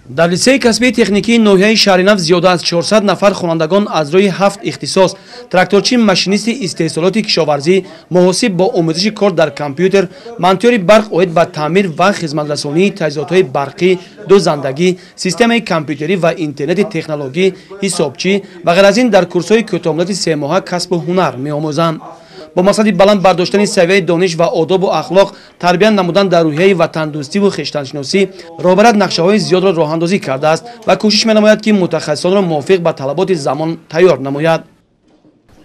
Дар литсейи касбии техникии ноҳияи Шаҳринав зиёда аз 400 нафар хонандагон аз рӯи 7 ихтисос: тракторчи, машинисти истеҳсолоти кишоварзӣ, муҳосиб бо омӯзиши кор дар компютер, монтёри барқ оид ба таъмир ва хизматрасонии таҷҳизотҳои барқӣ, дӯзандагӣ, системаи компютерӣ ва интернети технологӣ, ҳисобчӣ ва ғайр аз ин дар курсҳои кӯтоҳмуддати семоҳа касбу ҳунар меомӯзанд. Бо мақсади баланд бардоштани савияи дониш ва одобу ахлоқ, тарбия намудан дар рӯҳияи ватандӯстиву хештаншиносӣ, роҳбарият нақшаҳои зиёдро роҳандозӣ кардааст ва кӯшиш менамояд, ки мутахассисонро мувофиқ ба талаботи замон тайёр намояд.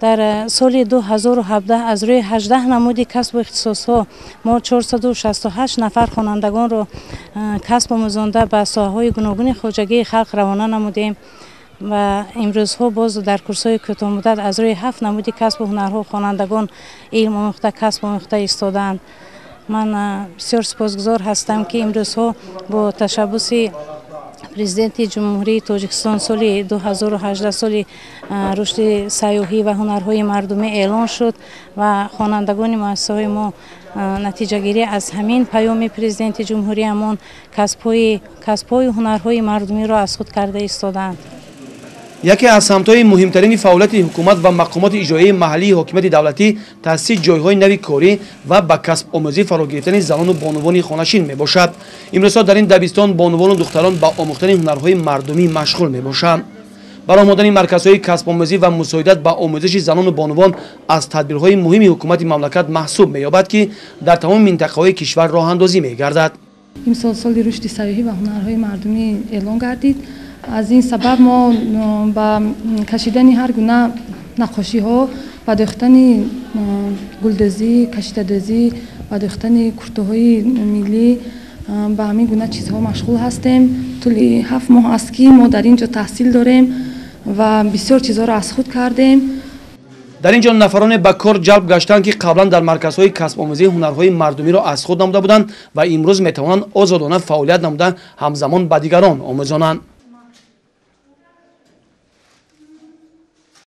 Дар соли 2017 аз рӯи 18 намуди касбу ихтисосҳо мо 468 нафар хонандагонро касб омӯзонда ба соҳаҳои гуногуни хоҷагии халқ равона намудем ва имрӯзҳо боз дар курсҳои кӯтоҳмуддат аз рӯи 7 намуди касбу ҳунарҳо хонандагон илм омӯхта, касб омӯхта истодаанд. Ман бисёр сипосгузор ҳастам, ки имрӯзҳо бо ташаббуси Президенти Ҷумҳурии Тоҷикистон соли 2018 соли рушди сайёҳӣ ва ҳунарҳои мардумӣ эълон шуд ва хонандагони муассисаҳои мо натиҷагирӣ аз ҳамин паёми Президенти ҷумҳуриямон касбҳои ҳунарҳои мардумиро аз худ карда истодаанд. Яке аз самтҳои муҳимтарини фаъолияти ҳукумат ва мақомоти иҷроияи маҳаллии ҳокимияти давлатӣ таъсиси ҷойҳои нави корӣ ва ба касбомӯзӣ фаро гирифтани занону бонувони хонашин мебошад. Имрӯзҳо дар ин дабистон бонувону духтарон ба омӯхтани ҳунарҳои мардумӣ машғул мебошанд. Баромадани марказҳои касбомӯзӣ ва мусоидат ба омӯзиши занону бонувон аз тадбирҳои муҳими ҳукумати мамлакат маҳсуб меёбад, ки дар тамоми минтақаҳои кишвар роҳандозӣ мегардад. Имсол соли рушди сайёҳӣ ва ҳунарҳои мардумӣ эълон гардид. Аз ин сабаб мо ба кашидани ҳар гуна наққошиҳо, ба дӯхтани гулдӯзӣ, кашидадӯзӣ, ба дӯхтани куртаҳои миллӣ, ба ҳамин гуна чизҳо машғул ҳастем. Тӯли 7 моҳ аст, ки мо дар ин ҷо таҳсил дорем ва бисёр чизҳоро аз худ кардем. Дар ин ҷо нафароне ба кор ҷалб гаштанд, ки қаблан дар марказҳои касбомӯзии ҳунарҳои мардумиро аз худ намуда буданд ва имрӯз метавонанд озодона фаъолият намуда, ҳамзамон ба дигарон омӯзонанд.